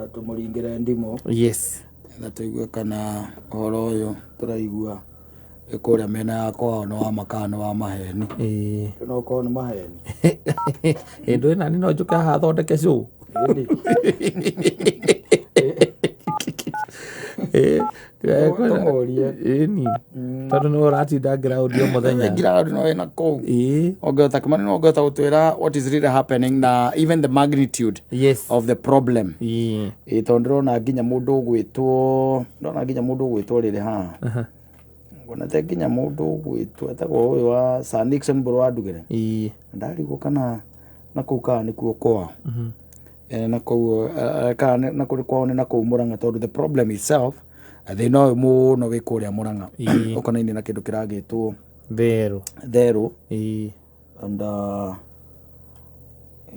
Tũmũringĩre ndimũ. Yes. Na tũigue kana ũhoro ũyũ tũraigua kũrĩa mĩena ya kwao nĩ wa ma kana nĩ wa maheni. Ĩĩ. No ũkorwo nĩ maheni. Ĩ ndũĩ nani no njũke haha thondeke show. Ĩni. Ĩ, Tũmũrie. Ĩni. Tondũ nĩwe ũratinda ground o mũthenya. Ground no wĩna kũu. Ĩĩ. Ũngĩhota Kĩmani no ũngĩhota gũtwĩra what is really happening na even the magnitude of the problem. Ĩĩ. Ĩ tondũ ndĩrona nginya mũndũ ũgwĩtwo, ndĩrona nginya mũndũ ũgwĩtwo rĩrĩ haha. Nguonete nginya mũndũ ũgwĩtwo etagwo ũyũ wa Sir Nixon Mbũrũ wa Ndugere. Ĩĩ. Ndarigwo kana na kũu kana nĩkuo kwao. Eh, na kũu eh, kana na kũrĩ kwao nĩ na kũu Mũrang'a tondũ the problem itself thĩna ũyũ mũno wĩ kũrĩa Mũrang'a ũkonainie na kĩndũ kĩragĩtwo Therũ. Therũ. Ĩĩ. And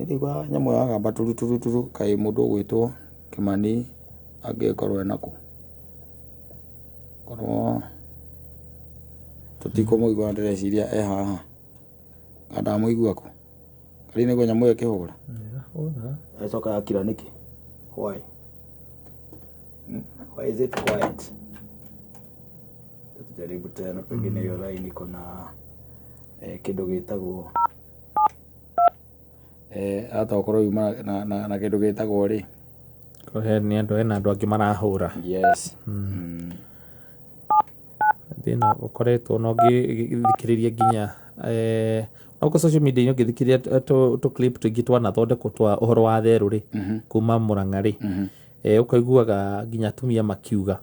ĩrigwa nyamũ yagamba turu turu turu kaĩ mũndũ ũgwĩtwo Kĩmani angĩkorwo ena kũ korwo tũtikũmũigua ndĩreciria e haha kana ndamũigua kũ karĩ nĩguo nyamũ ĩyo ĩkĩhũra ĩcoka yakira nĩkĩ? Why? Why is it quiet? Tujaribu tena pengine hiyo line iko na kĩndũ gĩtagwo hata okorwo yuma na kĩndũ gĩtagwo rĩ. He nĩ andũ hena andũ angĩ marahũra. Yes. Thĩna ũkoretwo na ũngĩthikĩrĩria nginya no kũ social media ũngĩthikĩrĩria tũ clip tũingĩ twanathondekwo twa ũhoro wa therũ rĩ, kuma Mũrang'a rĩ, ũkaiguaga nginya atumia makiuga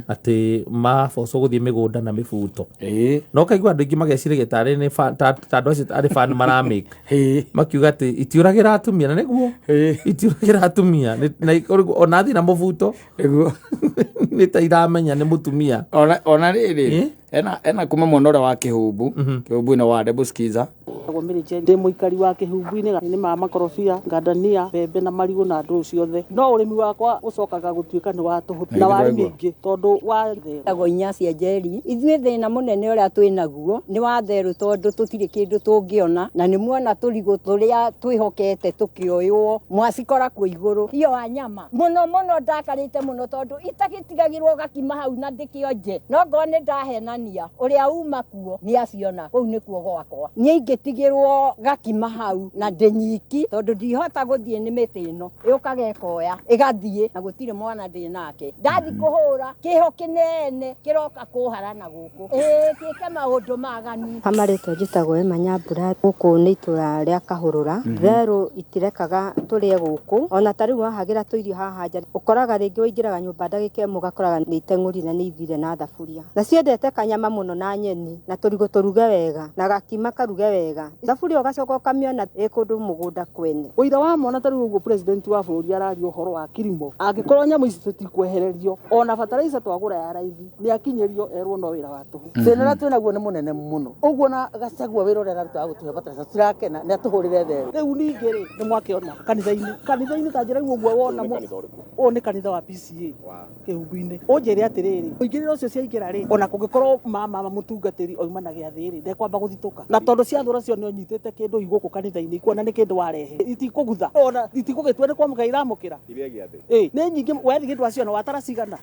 atĩ mabocwo gũthiĩ mĩgũnda na mĩbuto. Na ũkaigua andũ aingĩ mageciragia tarĩ nĩ ta andũ acio arĩ fan maramake. Makiuga atĩ itiũragĩra atumia, na nĩguo itiũragĩra atumia. Na ona athiĩ na mũbuto Nĩguo. Nĩ ta iramenya nĩ mũtumia. Ona rĩrĩ ena kuma mwena ũrĩa wa Kĩhumbu, Kĩhumbu-inĩ wa Debu Skiza. Njĩtagwo Mary Jane, ndĩ mũikari wa Kĩhumbu-inĩ, nĩmaga makorobia, ngandania, mbembe na marigũ na ndũyũ ciothe. No ũrĩmi wakwa ũcokaga gũtuĩka nĩ wa tũhũ na wa arĩmi aingĩ tondũ wa therũ. Njĩtagwo Inyasi Njeri, ithuĩ thĩna mũnene ũrĩa twĩnaguo nĩ wa therũ tondũ tũtirĩ kĩndũ tũngĩona na nĩ muona tũrigũ tũrĩa twĩhokete tũkĩoywo mwacikora kuo igũrũ. Iyo wa nyama mũno mũno ndakarĩte mũno tondũ itagĩtigagĩrwo gakima hau na ndĩkĩonje no ngorwo nĩ ndahenania ũrĩa uma kuo nĩ aciona kũu nĩkuo gwakwa. Niĩ ingĩtigĩrwo gakima hau na ndĩnyiki tondũ ndihota gũthiĩ nĩ mĩtĩ ĩno yũkaga ĩkoya ĩgathiĩ na gũtirĩ mwana ndĩ nake. Ndathiĩ kũhũra kĩho kĩnene kĩroka kũhara na gũkũ ĩĩ kĩke maũndũ maganu. Ha marĩtwa njĩtagwo Emma Nyambura, gũkũ nĩ itũra rĩa Kahũrũra. Therũ itirekaga tũrĩe gũkũ, ona ta rĩu wahagĩra tũirio haha nja, ũkoraga rĩngĩ waingĩraga nyũmba ndagĩka ĩmwe ũgakoraga nĩ iteng'ũrire na nĩ ithire na thaburia. Na ciendete kanyama mũno na nyeni, na tũrigũ tũruge wega, na gakima karuge wega. Thaburia ũgacoka ũkamĩona ĩ kũndũ mũgũnda kwene. Ũira wa mwana ta rĩu ũguo president wa bũrũri araria ũhoro wa kilimo, angĩkorwo nyamũ ici tũtikwehererio, ona fertilizer twagũra ya raithi, nĩ akinyĩrio erwo no wĩra wa tũhũ. Thĩna ũrĩa twĩnaguo nĩ mũnene mũno, ũguo na Gachagua wĩra ũrĩa araruta wa gũtũhe fertilizer tũtirakena, nĩ atũhũrĩre therũ. Rĩu ningĩ rĩ, nĩ mwakĩona kanitha-inĩ, kanitha-inĩ ta njĩra rĩu ũguo wona ũyũ nĩ kanitha wa PCEA Kĩhumbu-inĩ. Ũnjĩre atĩrĩrĩ, mũingĩrĩre ũcio ciaingĩra rĩ, ona kũngĩkorwo mama mũtungatĩri oima na gĩathĩ rĩ, ndekwamba gũthitũka. Na tondũ ciathũra cio nĩ ũnyitĩte kĩndũ i gũkũ kanitha-inĩ, ikuona nĩ kĩndũ warehe, itikũgutha, ona itikũgĩtua nĩ kwamũkĩra iramũkĩra. Ĩ, nĩ nyingĩ, wethiĩ ndwaciona, watara cigana?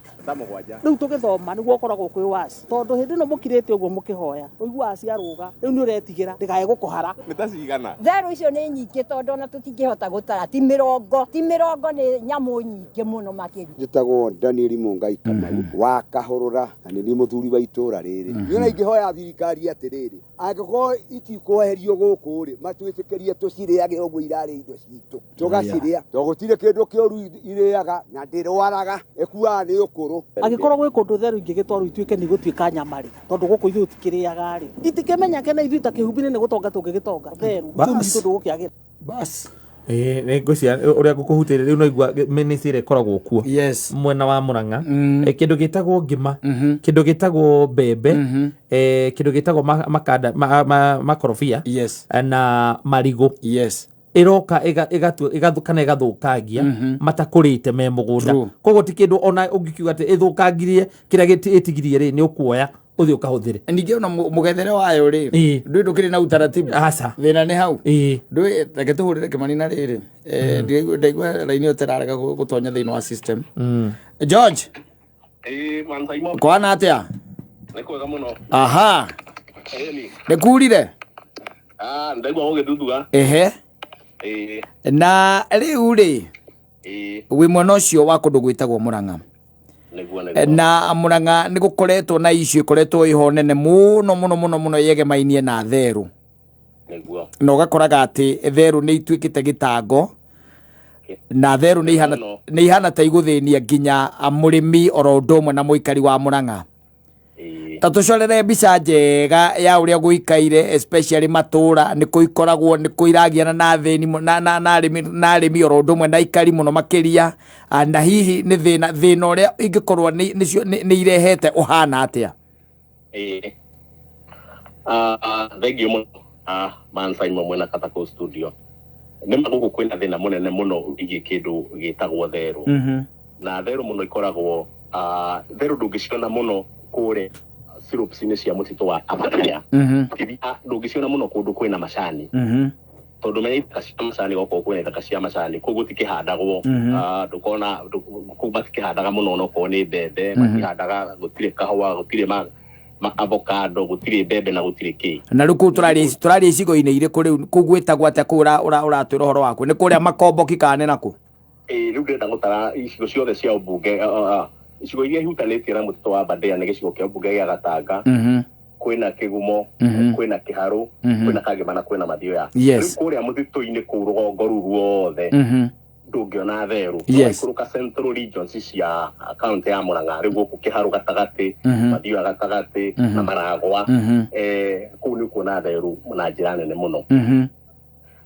Rĩu tũgĩthoma nĩguo ũkoragwo kwĩ waci, tondũ hĩndĩ ĩno mũkirĩte ũguo mũkĩhoya, ũiguaga ciarũga, rĩu nĩ ũretigĩra ndĩkae gũkũhara. Nĩ ta cigana? Therũ icio nĩ nyingĩ tondũ ona tũtingĩhota gũtara, ti mĩrongo, ti mĩrongo, nĩ nyamũ nyingĩ mũno makĩria. Njĩtagwo Daniel Mungai Kamau wa Kahũrũra na nĩ niĩ mũthuri wa itũũra rĩrĩ. Niĩ ona ingĩhoya thirikari atĩrĩrĩ, angĩkorwo itikweherio gũkũ rĩ, matwĩtĩkĩrie tũcirĩage ũguo irarĩa indo citũ, tũgacirĩa, tondũ gũtirĩ kĩndũ kĩũru irĩaga na ndĩrwaraga, ĩkuaga nĩ ũkũrũ. Angĩkorwo gwĩ kũndũ therũ ingĩgĩtwarwo ituĩke nĩ igũtuĩka nyama rĩ, tondũ gũkũ ithuĩ tũtikĩrĩaga rĩ, itikĩmenyake na ithuĩ ta Kĩhumbi-inĩ nĩ gũtonga tũngĩgĩtonga, therũ, uchumi witũ ndũgũkĩagĩra. Bas. Ĩĩ, nĩ ngwĩciria ũrĩa ngũkũhutĩria rĩu no igua mĩnĩcĩ ĩrĩa ĩkoragwo kuo Yes. Mwena wa Mũrang'a. Kĩndũ gĩtagwo ngima, kĩndũ gĩtagwo mbembe, kĩndũ gĩtagwo makanda makorobia na marigũ ĩroka kana ĩgathũkangia matakũrĩte me mũgũnda. True. Koguo ti kĩndũ ona ũngĩkiuga atĩ ĩthũkangirie kĩrĩa ĩtigirie rĩ, nĩ ũkuoya. Ũthiĩ ũkahũthĩre. Ningĩ ona mũgethere wayo rĩ, ndũĩ ndũkĩrĩ na utaratibu. Aca. Thĩna nĩ hau. Ndũĩ, reke tũhũrĩre Kĩmani na rĩrĩ. Ndaigua raini ĩyo tĩrarega gũtonya thĩinĩ wa system. George. Ĩĩ, man Simon. Kwana atĩa? Nĩ kwega mũno. Aha. Ĩni. Nĩ kurire? Ah, ndaigua gũgĩthuthuga. Ehe. Ĩĩ. Na rĩu rĩ, wĩ mwena ũcio wa kũndũ gwĩtagwo Mũrang'a. Nĩguo, nĩguo. Na Mũrang'a nĩ gũkoretwo na issue ĩkoretwo ĩho nene mũno mũno mũno mũno yegemainie na therũ. Nĩguo. Na ũgakoraga atĩ therũ nĩ ituĩkĩte gĩtango, na therũ nĩ ihana ta igũthĩnia nginya mũrĩmi oro ũndũ ũmwe na mũikari wa Mũrang'a. Ta tũcorere mbica njega ya ũrĩa gũikaire, especially matũra nĩ kũ ikoragwo, nĩ kũ iragiana na athĩni na arĩmi oro ũndũ ũmwe na aikari mũno makĩria, na hihi nĩ thĩna ũrĩa ingĩkorwo nĩ irehete ũhana atĩa? Ĩĩ. Thengiũ mũno, man Simon mwena Katakũ studio. Nĩ ma gũkũ kwĩna thĩna mũnene mũno wĩgiĩ kĩndũ gĩtagwo therũ. Na therũ mũno ikoragwo, therũ ndũngĩciona mũno kũrĩa slopes-inĩ cia mũtitũ wa Aberdare. Ndũngĩciona mũno kũndũ kwĩna macani. Tondũ menya ithaka cia macani, okorwo kwĩna ithaka cia macani, kũu gũtikĩhandagwo. Ndũkona, kũu matikĩhandaga mũno onokorwo nĩ mbembe, matihandaga, gũtirĩ kahũa, gũtirĩ ma avocado, gũtirĩ mbembe na gũtirĩ kĩ. Na rĩu kũu tũraria icigo-inĩ irĩkũ rĩu? Kũu gwĩtagwo atĩa kũu ũratwĩra ũhoro waku? Nĩ kũrĩa Makomboki kana nĩ nakũ? Ĩĩ, rĩu ndĩrenda gũtara icigo ciothe cia ũmbunge, icigo iria ihutanĩtie na mũtitũ wa Aberdare nĩ gĩcigo kĩa ũmbunge gĩa Gatanga, kwĩna Kĩgumo, kwĩna Kĩharũ, kwĩna Kangema na kwĩna Mathioya. Rĩu kũrĩa mũtitũ-inĩ kũu rũgongo rũu ruothe, ndũngĩona therũ. Waikũrũka Central Regions cia county ya Murang'a, rĩu gũkũ Kĩharũ gatagatĩ, Mathioya gatagatĩ, na Maragwa, kũu nĩ ũkuona therũ na njĩra nene mũno.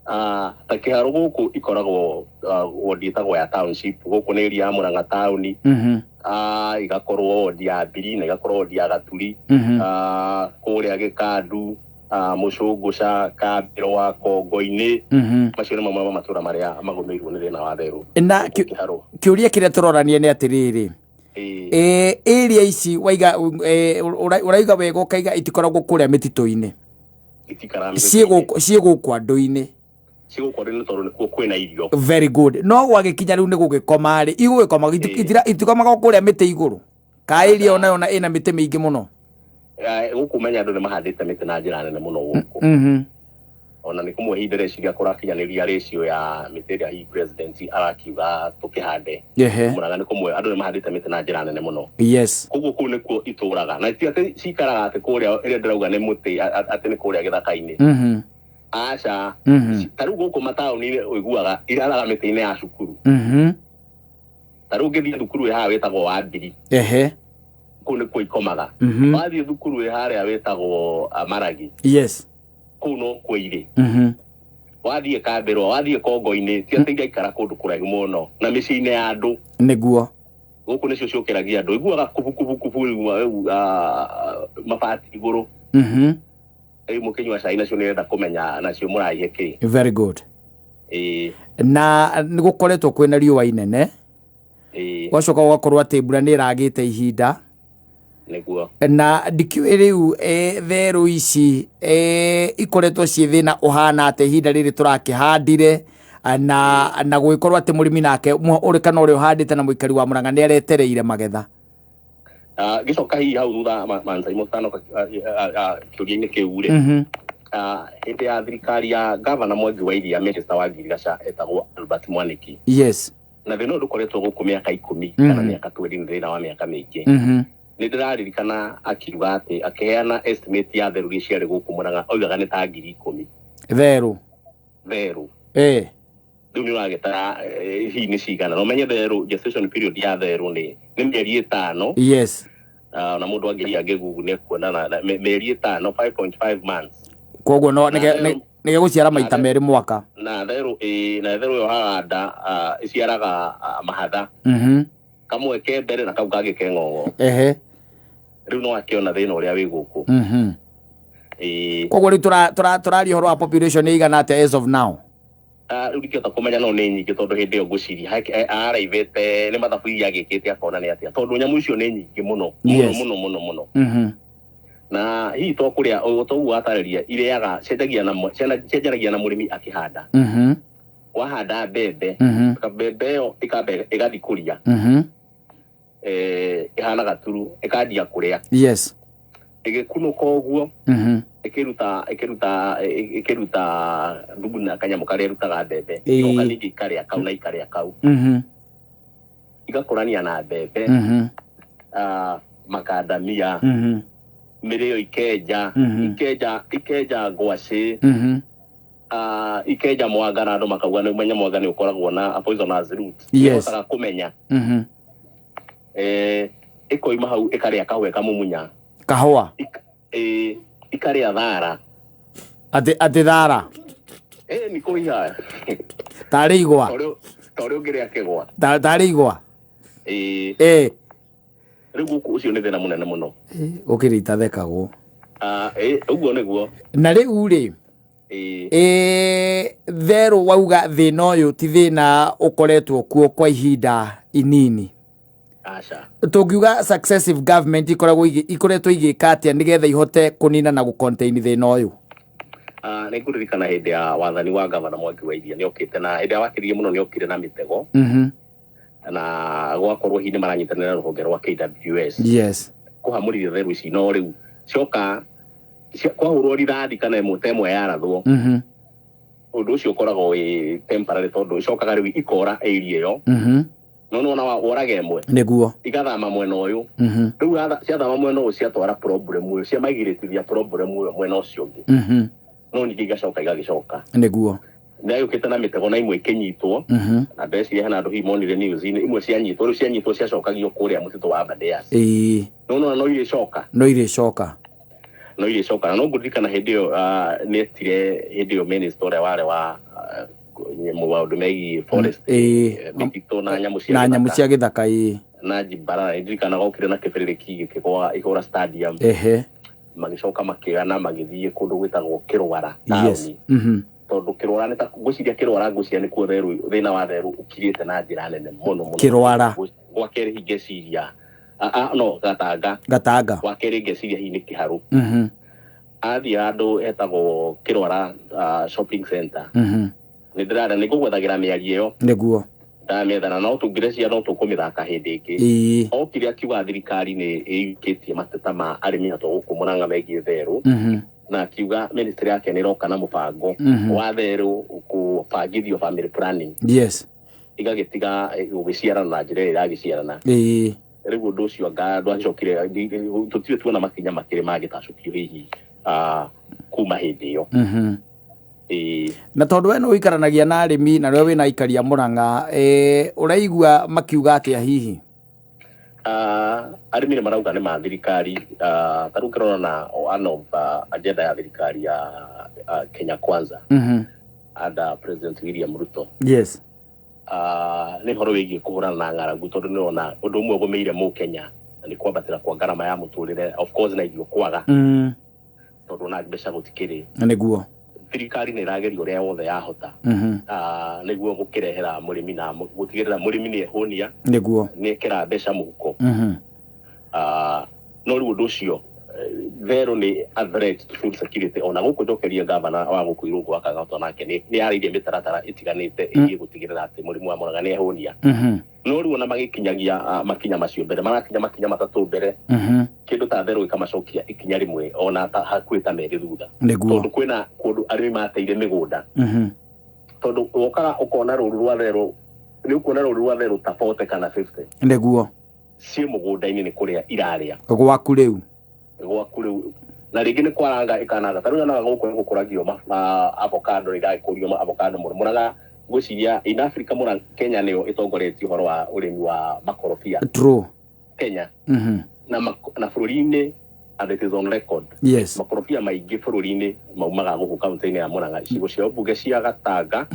Ta Kĩharũ gũkũ ikoragwo, wodi ĩtagwo ya township, gũkũ nĩ area ya Murang'a taũni, igakorwo wodi ya Mbiri na igakorwo wodi ya Gaturi, kũrĩa Gĩkandu, Mũcũngũca, Kambĩrwa, Kongo-inĩ. Macio nĩ mamwe ma matũra marĩa magũmĩirwo nĩ thĩna wa therũ. Na Kĩharũ. kĩũria kĩrĩa tũrorania nĩ atĩrĩrĩ, area ici waiga, ũraiga wega ũkaiga itikoragwo kũrĩa mĩtitũ-inĩ. Itikaraga mĩtitũ-inĩ. Ciĩ gũkũ andũ-inĩ. Ciĩ gũkũ andũ-inĩ tondũ nĩkuo kwĩna irio. Very good. No gwagĩkinya rĩu nĩ gũgĩkoma rĩ, igũgĩkoma, itikomaga kũrĩa mĩtĩ igũrũ. Ka area onayo na ĩna mĩtĩ mĩingĩ mũno. Gũkũ menya andũ nĩ mahandĩte mĩtĩ na njĩra nene mũno gũkũ. Ona nĩ kũmwe hihi ndĩreciria kũrakinyanĩria ratio ya mĩtĩ ĩrĩa hihi president arakiuga tũkĩhande. Mũrang'a nĩ kũmwe andũ nĩ mahandĩte mĩtĩ na njĩra nene mũno. Koguo kũu nĩkuo itũraga. Na ti atĩ cikaraga atĩ kũrĩa ĩrĩa ndĩrauga nĩ mũtĩ, atĩ nĩ kũrĩa gĩthaka-inĩ. Aca. Ta rĩu gũkũ mataũni-inĩ ũiguaga iraraga mĩtĩ-inĩ ya cukuru. Ta rĩu ũngĩthiĩ thukuru ĩ haha wĩtagwo wa Mbiri. Kũu nĩkuo ikomaga. Wathiĩ thukuru ĩ harĩa wĩtagwo Maragi. Kũu no kuo irĩ. Wathiĩ Kambĩrwa, wathiĩ Kongo-inĩ, ti atĩ iraikara kũndũ kũraihu mũno, na mĩciĩ-inĩ ya andũ. Nĩguo. Gũkũ nĩcio ciũkĩragia andũ. Ũiguaga kubu, kubu, kubu, rĩu, mabati igũrũ. Rĩu mũkĩnyua cai nacio nĩrenda kũmenya nacio mũraihe kĩ. Very good. Na nĩ gũkoretwo kwĩna riũa inene. Gwacoka gũgakorwo atĩ mbura nĩ ĩragĩte ihinda. Nĩguo. Na ndikĩũĩ rĩu, therũ ici, ikoretwo ciĩ thĩna ũhana atĩa ihinda rĩrĩ tũrakĩhandire, na gũgĩkorwo atĩ mũrĩmi nake, ũrĩ kana ũrĩa ũhandĩte na mũikari wa Murang'a nĩ aretereire magetha. Gĩcoka hihi hau thutha Manzai Mũtano, kĩũria-inĩ kĩu rĩ. Hĩndĩ ya thirikari ya gavana Mwangi wa Iria, minister wa Ngirigaca etagwo Albert Mwaniki. Na thĩna ũyũ ndũkoretwo gũkũ mĩaka 10 kana mĩaka 20, nĩ thĩna wa mĩaka mĩingĩ. Nĩ ndĩraririkana akiuga atĩ akĩheana estimate ya therũ iria ciarĩ gũkũ Murang'a, oigaga nĩ ta ngiri ikũmi. Therũ. Therũ. Rĩu nĩ ũragĩtara, hihi nĩ cigana. Na ũmenye therũ, gestation period ya therũ nĩ mĩeri 5. Na mũndũ angĩthiĩ angĩgugu nĩ ekuona na mĩeri 5, 5.5 months. Koguo no, Na therũ nĩ gũciara maita merĩ mwaka. Na therũ, na therũ ĩyo hahanda, ĩciaraga, mahatha. Kamwe ke mbere na kau kangĩ ke ng'ong'o. Rĩu no akĩona thĩna ũrĩa wĩ gũkũ. Koguo rĩu tũraria ũhoro wa population ĩigana atĩa as of now? Rĩu ndingĩhota kũmenya no nĩ nyingĩ tondũ hĩndĩ ĩyo ngwĩciria, araivĩte nĩ mathabu iria agĩkĩte akona nĩ atĩa. Tondũ nyamũ icio nĩ nyingĩ mũno, mũno, mũno, mũno, mũno. Na hihi to kũrĩa toguo watarĩria irĩaga cenjagia na cenjanagia na mũrĩmi akĩhanda. Wahanda mbembe, mbembe ĩyo ĩkamba ĩgathiĩ kũria, ĩhana gaturu ĩkanjia kũrĩa. Ĩgĩkunũka ũguo, ĩkĩruta ĩkĩruta ĩkĩruta thumu na kanyamũ karĩa ĩrutaga mbembe. Igoka ningĩ ikarĩa kau na ikarĩa kau, igakũrania na mbembe, makandamia, mĩrĩo ikenja, ikenja ikenja ngwacĩ, ikenja mwanga, na andũ makauga nĩ menya mwanga nĩ ũkoragwo na a poisonous root. Nĩhotaga kũmenya. Ĩkoima hau ĩkarĩa kahũa ĩkamumunya. Kahũa. Ikarĩa thara. Atĩ thara? Nĩ kũhiha. Tarĩ igwa. Ta ũrĩa ũngĩrĩa kĩgwa. Tarĩ igwa. Ĩĩ. Rĩu gũkũ ũcio nĩ thĩna mũnene mũno. Ũkĩrĩ itathekagwo. Ũguo nĩguo. Na rĩu rĩ, therũ wauga thĩna ũyũ ti thĩna ũkoretwo kuo kwa ihinda inini. Aca. Tũngiuga successive government ikoragwo ikoretwo igĩka atĩa nĩgetha ihote kũnina na gũcontain thĩna ũyũ? Nĩ ngũririkana hĩndĩ ya wathani wa gavana Mwangi wa Iria, nĩ okĩte na hĩndĩ ya wakĩririe mũno, nĩ okire na mĩtego, na gwakorwo hihi nĩ maranyitanĩra na rũhonge rwa KWS kũhamũrithia therũ ici. No rĩu cioka kwahũrwo rithathi kana ĩmwe ta ĩmwe yarathwo, ũndũ ũcio ũkoragwo wĩ temporary, tondũ icokaga rĩu ikora area ĩyo. No nĩwona woraga ĩmwe, igathama mwena ũyũ. Rĩu ciathama mwena ũyũ, ciatwara problem ũyũ, ciamaigĩrĩtithia problem ũyũ mwena ũcio ũngĩ, no ningĩ igacoka igagĩcoka. Nĩagĩũkĩte na mĩtego na imwe ikĩnyitwo, na ndeciria hena andũ hihi monire news-inĩ imwe cianyitwo. Rĩu cianyitwo ciacokagio kũrĩa mũtitũ wa Aberdares. No nona no irĩcoka. No irĩcoka. No irĩcoka. Na no ngũririkana hĩndĩ ĩyo, nĩetire hĩndĩ ĩyo minister ũrĩa warĩ wa maũndũ megiĩ forest, mĩtitũ na nyamũ cia na nyamũ gĩthaka. Cia gĩthaka, ĩĩ. Na Balala, ndirikanaga okire na kĩbĩrĩrĩki gĩkĩgwa ihũra stadium. Magĩcoka makĩoyana magĩthiĩ kũndũ gwĩtagwo Kĩrwara taũni, tondũ Kĩrwara nĩ ta ngwĩciria Kĩrwara, ngwĩciria nĩkuo therũ, thĩna wa therũ ũkirĩte na njĩra nene mũno mũno. Kĩrwara. Gwa kerĩ hihi ngeciria, no Gatanga. Gatanga. Gwa kerĩ ngeciria hihi nĩ Kĩharũ. Athiĩ handũ hetagwo Kĩrwara shopping center. Nĩ ndĩrarĩa nĩ ngũgwethagĩra mĩario ĩyo. Ndamethana no tũngĩrecia no tũkũmĩthaka hĩndĩ ĩngĩ. Okire akiuga thirikari nĩ ĩiyũkĩtie mateta ma arĩmi atũ gũkũ Mũrang'a megiĩ therũ, na akiuga ministry yake nĩ ĩroka na mũbango wa therũ kũbangithio family planning, igagĩtiga gũgĩciarana na njĩra ĩrĩa ĩragĩciarana. Rĩu ũndũ ũcio anga ndwacokire, tũtirĩ tuona makinya makĩrĩ mangĩtacũkio hihi kuma hĩndĩ ĩyo. Ĩĩ. Na tondũ we nĩ ũikaranagia na arĩmi na rĩo wĩna aikari a Mũrang'a, ũraigua makiuga atĩa hihi? Arĩmi nĩ marauga nĩ ma thirikari, ta rĩu ũkĩrora na one of agenda ya thirikari ya Kenya Kwanza under President William Ruto, nĩ ũhoro wĩgiĩ kũhũrana na ng'aragu, tondũ nĩrona ũndũ ũmwe ũgũmĩire mũkenya na nĩ kwambatĩra kwa ngarama ya mũtũrĩre, of course na irio kwaga, tondũ na mbeca gũtikĩrĩ. Thirikari nĩ ĩrageria ũrĩa wothe yahota nĩguo gũkĩrehera mũrĩmi na gũtigĩrĩra mũrĩmi nĩ ehũnia, nĩ ekĩra mbeca mũhuko. No rĩu ũndũ ũcio, therũ nĩ a threat to food security. Ona gũkũ njokerie gavana wa gũkũ Irũngũ wa Kang'ato, nake nĩ arĩirie mĩtaratara ĩtiganĩte ĩgiĩ gũtigĩrĩra atĩ mũrĩmi wa Mũrang'a nĩ ehũnia. No rĩu ona magĩkinyagia makinya macio mbere, marakinya makinya matatũ mbere, kĩndũ ta therũ gĩkamacokia ikinya rĩmwe ona ta hakuhĩ ta merĩ thutha, tondũ kwĩna kũndũ arĩmi mateire mĩgũnda, tondũ wokaga ũkona rũru rwa therũ, nĩ ũkuona rũru rwa therũ ta 40 kana 50 ciĩ mũgũnda-inĩ nĩ kũrĩa irarĩa. Gwaku rĩu. Gwaku rĩu, na rĩngĩ nĩ kwaranga ĩkananga. Ta rĩu nyonaga gũkũ nĩ gũkũragio ma avocado, nĩ iragĩkũrio ma avocado mũno Mũrang'a. Ngwĩciria in Africa, Mũrang'a, Kenya nĩyo ĩtongoretie ũhoro wa ũrĩmi wa makorobia. Kenya na, na bũrũri-inĩ, and it is on record, makorobia maingĩ bũrũri-inĩ maumaga gũkũ kaunti-inĩ ya Mũrang'a, icigo cia mbunge cia Gatanga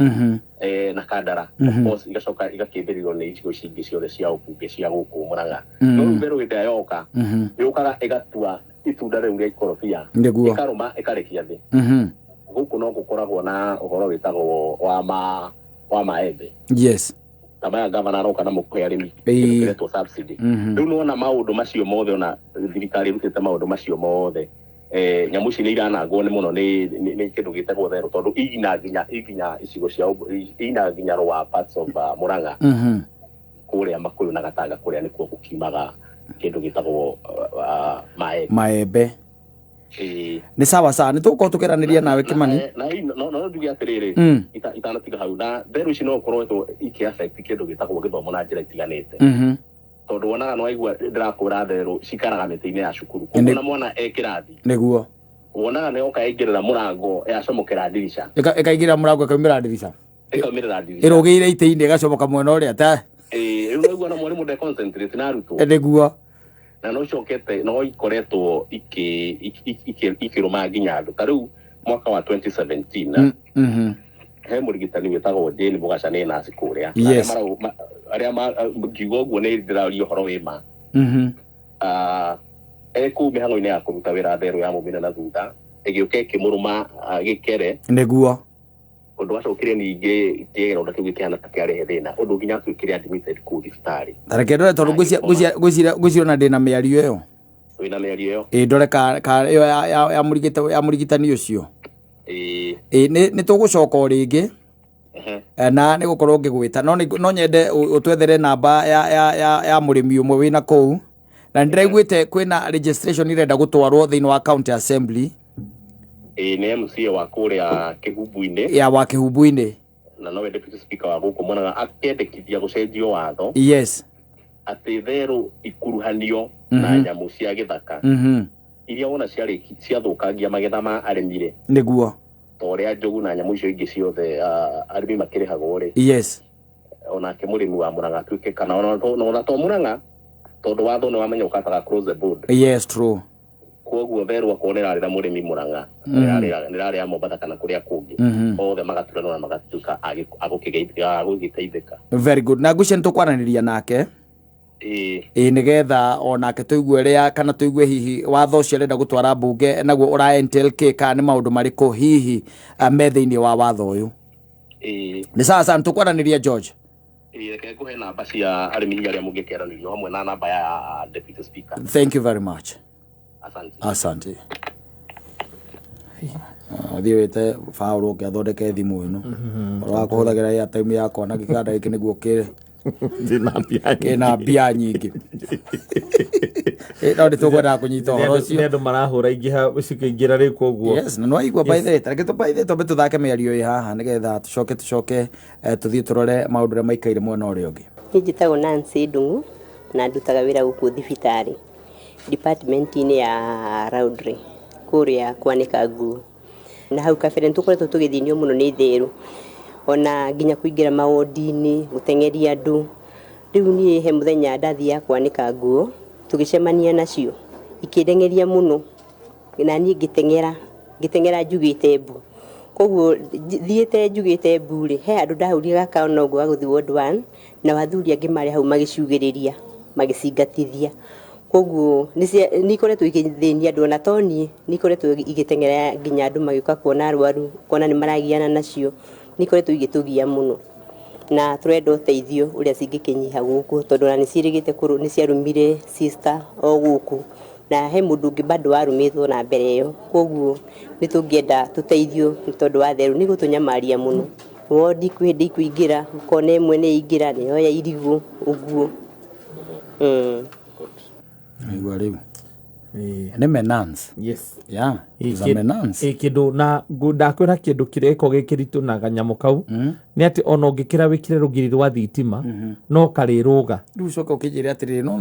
na Kandara. Of course igacoka igakĩmbĩrĩrio nĩ icigo ici ingĩ ciothe cia ũmbunge cia gũkũ Mũrang'a. No rĩu therũ hĩndĩ ĩrĩa yoka, yũkaga ĩgatua itunda rĩu rĩa ikorobia, ĩkarũma ĩkarekia thĩ. Gũkũ no gũkoragwo na ũhoro wĩtagwo wa maembe. Ta maya gavana aroka namo kũhe arĩmi Ĩĩ. kĩndũ kĩretwo subsidy. Rĩu nĩwona maũndũ macio mothe, ona thirikari ĩrutĩte maũndũ macio mothe, nyamũ ici nĩ iranangwo nĩ mũno nĩ kĩndũ gĩtagwo therũ, tondũ iginya icigo cia ina nginya rwa parts of Murang'a, kũrĩa Makuyu na Gatanga, kũrĩa nĩkuo gũkiumaga kĩndũ gĩtagwo maembe. Maembe. Ĩĩ. Nĩ sawa sawa, nĩ tũgũkorwo tũkĩranĩria nawe, Kĩmani. Na no njuge atĩrĩrĩ, itanatiga hau, na therũ ici no ũkoretwo ikĩ affect kĩndũ gĩtagwo gĩthomo na njĩra itiganĩte, tondũ wonaga nĩ waigua ndĩrakwĩra therũ cikaraga mĩtĩ-inĩ ya cukuru, koguo na mwana e kĩrathi, wonaga nĩ oka yaingĩrĩra mũrango, yacomokera ndirica. Ĩkaingĩra mũrango, ĩkaumĩra ndirica. Ĩkaumĩrĩra ndirica. Ĩrũgĩire itĩ-inĩ, ĩgacomoka mwena ũrĩa ta. Ĩĩ, rĩu naigua na mwarimũ nde concentrate na arutwo. Nĩguo. Na no icokete no ikoretwo ikĩrũma nginya andũ. Ta rĩu mwaka wa 2017, he mũrigitani wĩtagwo Jane Mũgaca, nĩ nurse kũrĩa. Na arĩa ngiuga ũguo nĩ ndĩraria ũhoro wĩ ma. Ah, e kũu mĩhang'o-inĩ ya kũruta wĩra, therũ ya mũmine na thutha ĩgĩũka ĩkĩmũrũma, gĩkere. Ũndũ wacokire ningĩ kĩronda kĩu gĩkĩhana ta kĩarehe thĩna, ũndũ nginya atuĩkire admitted kũu thibitarĩ. Ta reke ndore, tondũ ngwĩciria ona ndĩna mĩario ĩyo. Wĩna mĩario ĩyo? Ĩ, ndore ka ĩyo ya mũrigitani ũcio. Ĩĩ. Ĩ, nĩ tũgũcoka o rĩngĩ. Na nĩ gũkorwo ngĩgwĩta, no nyende ũtwethere namba ya mũrĩmi ũmwe wĩna kũu, na nĩ ndĩraiguĩte kwĩna registration irenda gũtwarwo thĩinĩ wa county assembly. Ĩĩ, nĩ MCA wa kũrĩa Kĩhumbu-inĩ. Ya wa Kĩhumbu-inĩ. Na nowe deputy speaker wa gũkũ Murang'a, akendekithia gũcenjio watho atĩ therũ ikuruhanio na nyamũ cia gĩthaka iria wona ciathũkangia magetha ma arĩmi rĩ, ta ũrĩa njogu na nyamũ icio ingĩ ciothe, arĩmi makĩrĩhagwo rĩ, onake mũrĩmi wa Murang'a atuĩke kana ona to Murang'a, tondũ watho nĩ wamenya ũkataga across the board. Yes, true. Koguo therũ akorwo nĩ ĩrarĩra mũrĩmi Murang'a, nĩ ĩrarĩra Mombatha kana kũrĩa kũngĩ, othe magaturanwo na magatuĩka a gũgĩteithĩka. Very good, na ngwĩciria nĩ tũkwaranĩria nake. Ĩĩ. Ĩ, nĩgetha onake tũigue ũrĩa, kana tũigue hihi watho ũcio arenda gũtwara mbunge naguo ũra entail kĩ, kana nĩ maũndũ marĩkũ hihi me thĩinĩ wa watho ũyũ. Nĩ sawa sawa, nĩ tũkwaranĩria, George. Ĩĩ, reke ngũhe namba cia arĩmi hihi arĩa mũngĩkĩaranĩrio hamwe na namba ya deputy speaker. Thank you very much. Asante. Asante. Thiĩ wĩte Paũlũ oke athondeke thimũ ĩno, ũhoro wa kũhũthagĩra airtime yakwa na gĩkanda gĩkĩ nĩguo kĩ Ndĩna mbia kĩna nyingĩ. Mbia nyingĩ. No nĩ tũkwendaga kũnyita ũhoro Nĩ ũcio. andũ marahũra ingĩ cikĩingĩra rĩu koguo. Yes, na nĩwaigua, by the way, tareke by the way twambe tũthake mĩario ĩ haha, nĩgetha tũcoke tũthiĩ tũrore maũndũ ũrĩa maikaire mwena ũrĩa ũngĩ. Niĩ njĩtagwo Nancy Ndung'u na ndutaga wĩra gũkũ thibitarĩ department-inĩ ya laundry, kũrĩa kwanĩka nguo. Na hau kabere nĩ tũkoretwo tũgĩthĩnio mũno nĩ therũ, ona nginya kũingĩra mawondi-inĩ, gũteng'eria andũ. Rĩu niĩ he mũthenya ndathiaga kwanĩka nguo, tũgĩcemania nacio ikĩndeng'eria mũno, na niĩ ngĩteng'era njugĩte mbu. Koguo thiĩte njugĩte mbu rĩ, he handũ ndahũrire gakaona ũguo ga gũthiĩ ward one, na athuri angĩ marĩ hau magĩciugĩrĩria, magĩcingatithia. Koguo nĩ ikoretwo igĩthĩnia andũ, ona to niĩ, nĩ ikoretwo igĩteng'era nginya andũ magĩũka kuona arwaru, kuona nĩ maragiana nacio, nĩ ikoretwo igĩtũgia mũno, na tũrenda ũteithio ũrĩa cingĩkĩnyiha gũkũ, tondũ ona nĩ ciĩrĩgĩte nĩ ciarũmire sister o gũkũ, na he mũndũ ũngĩ bado warũmĩtwo na mbere ĩyo. Koguo nĩ tũngĩenda tũteithio, nĩ tondũ wa therũ nĩ gũtũnyamaria mũno. Wondi kwĩ hĩndĩ ikũingĩra, ũkona ĩmwe nĩ ĩingĩra, nĩ yoya irigũ ũguo. Aigua rĩu nĩ menace. Yeah, it's a menace. Ĩ, kĩndũ na ndakwĩra kĩndũ kĩrĩa gĩkoragwo gĩ kĩritũ na kanyamũ kau nĩ atĩ ona ũngĩkĩra wĩkĩre rũgiri rwa thitima no karĩrũga. Rĩu ũcoke ũkĩnjĩre atĩrĩrĩ, no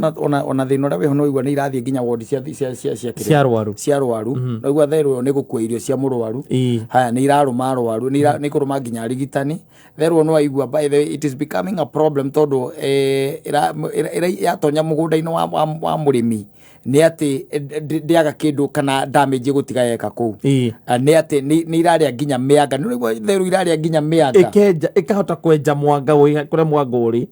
ona thĩna ũrĩa wĩho, no igua nĩ irathiĩ nginya wondi cia kĩrĩa? Cia arwaru. Cia arwaru. No igua therũ ĩyo nĩ gũkua irio cia mũrwaru. Haya, nĩ irarũma arwaru, nĩ ikũrũma nginya arigitani. Therũ no aigua, by the way, it is becoming a problem, tondũ yatonya mũgũnda-inĩ wa mũrĩmi, nĩ atĩ ndĩaga kĩndũ kana damage ĩgũtiga yeka kũu. Ah, nĩ atĩ nĩ irarĩa nginya mĩanga, nĩ ũraigua therũ irarĩa nginya mĩanga. Ĩkenja, ĩkahota kwenja mwanga kũrĩa mwanga ũrĩ.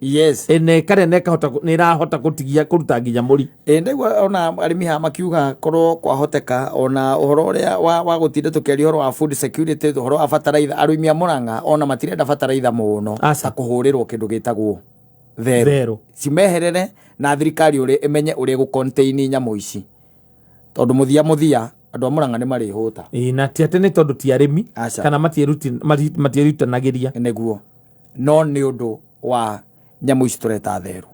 Na ĩkarĩa na ĩkahota nĩ ĩrahota gũtigia kũruta nginya mũri. Ĩ, ndaigua ona arĩmi haha makiuga korwo kwahoteka, ona ũhoro ũrĩa wa gũtinda tũkĩaria ũhoro wa food security, ũhoro wa bataraitha, arĩmi a Murang'a ona matirenda bataraitha mũno Aca. ta kũhũrĩrwo kĩndũ gĩtagwo Therũ. Therũ. Cimeherere na thirikari ũrĩa ĩmenye ũrĩa ĩgũ nyamũ ici, tondũ mũthia mũthia andũ a Mũrang'a nĩ marĩhũta. Ĩĩ, na ti atĩ nĩ tondũ ti arĩmi Aca. kana matierutanagĩria. Nĩguo, no nĩ ũndũ wa nyamũ ici tũreta therũ.